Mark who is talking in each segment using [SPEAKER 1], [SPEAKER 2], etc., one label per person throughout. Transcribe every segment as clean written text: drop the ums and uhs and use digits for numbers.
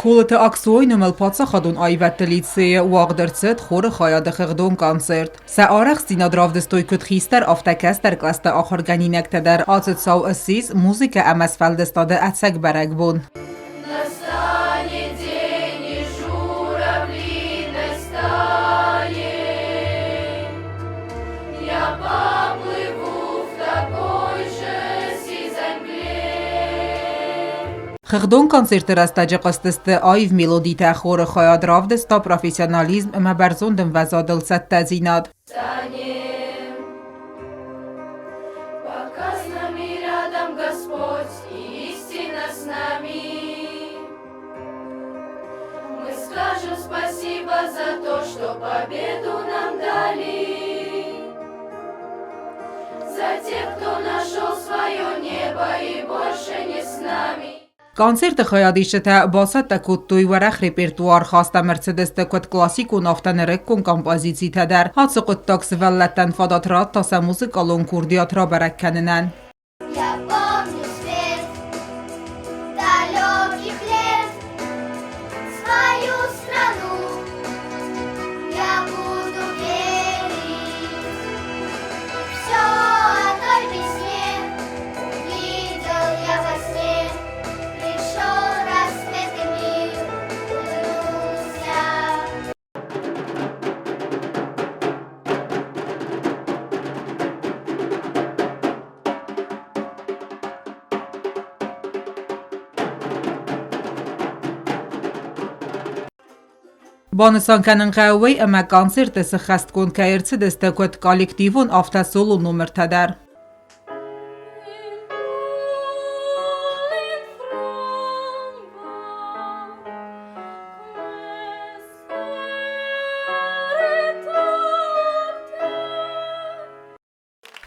[SPEAKER 1] Колыты Аксойы номыл паддзахадон аивӕдты лицейы уагъд ӕрцыд хоры хайады хыгъдон концерт. Сӕ арӕхстдзинад равдыстой куыд хистӕр, афтӕ кӕстӕр кълӕсты ахуыргӕнинӕгтӕ дӕр. Ацы цау ссис музыкӕ ӕмӕ сфӕлдыстады ӕцӕг бӕрӕгбон.
[SPEAKER 2] Настанет день, и журавлиной стаей Я поплыву в такой же сизой мгле.
[SPEAKER 1] Хыгъдон концерты рӕстӕджы хъуыстысты аив мелодитӕ, хоры хайад равдыста профессионализм ӕмӕ бӕрзонд ӕмвӕзадыл цӕттӕдзинад.
[SPEAKER 2] Станем, пока с нами рядом Господь и истина с нами. Мы скажем спасибо за то, что победу нам дали. За тех, кто нашел свое небо и больше не с нами.
[SPEAKER 1] Концерты хайадисджытӕ бацӕттӕ кодтой уӕрӕх репертуар, хастам ӕрцыдысты куыд классикон, афтӕ нырыккон композицитӕ дӕр. Ацы хъуыддаг сывӕллӕттӕн фадат радта сӕ музыкалон курдиат рабӕрӕг кӕнынӕн.
[SPEAKER 2] Я помню свет далеких лет, свою страну. Я буду верить все о той весне. Видел я во сне, пришел рассвет и мир улыбнулся.
[SPEAKER 1] Банысан кӕнын хъӕуы уый, ӕмӕ концерты сыххӕстгонд кӕй ӕрцыдысты куыд коллективон, афтӕ солон номыртӕ дӕр.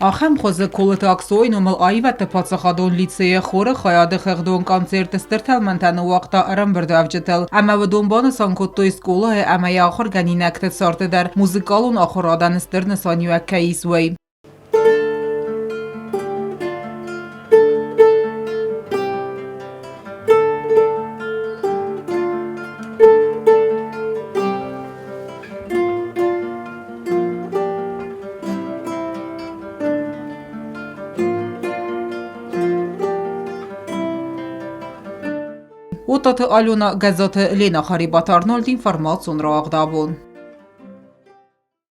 [SPEAKER 1] Ахӕм хуызы Колыты Аксойы номыл аивӕдты паддзахадон лицейы хоры хайады хыгъдон концерт стыр тӕлмӕнтӕ ныууагъта ӕрӕмбырдуӕвджытыл ӕмӕ уыдон банысан кодтой скъолайы ӕмӕ йӕ ахуыргӕнинӕгты царды дӕр музыкалон ахуырадӕн стыр нысаниуӕг кӕй ис, уый. Отаты Алена, Гӕззаты Лена Харибаты Арнольд информацион рауагъдабон.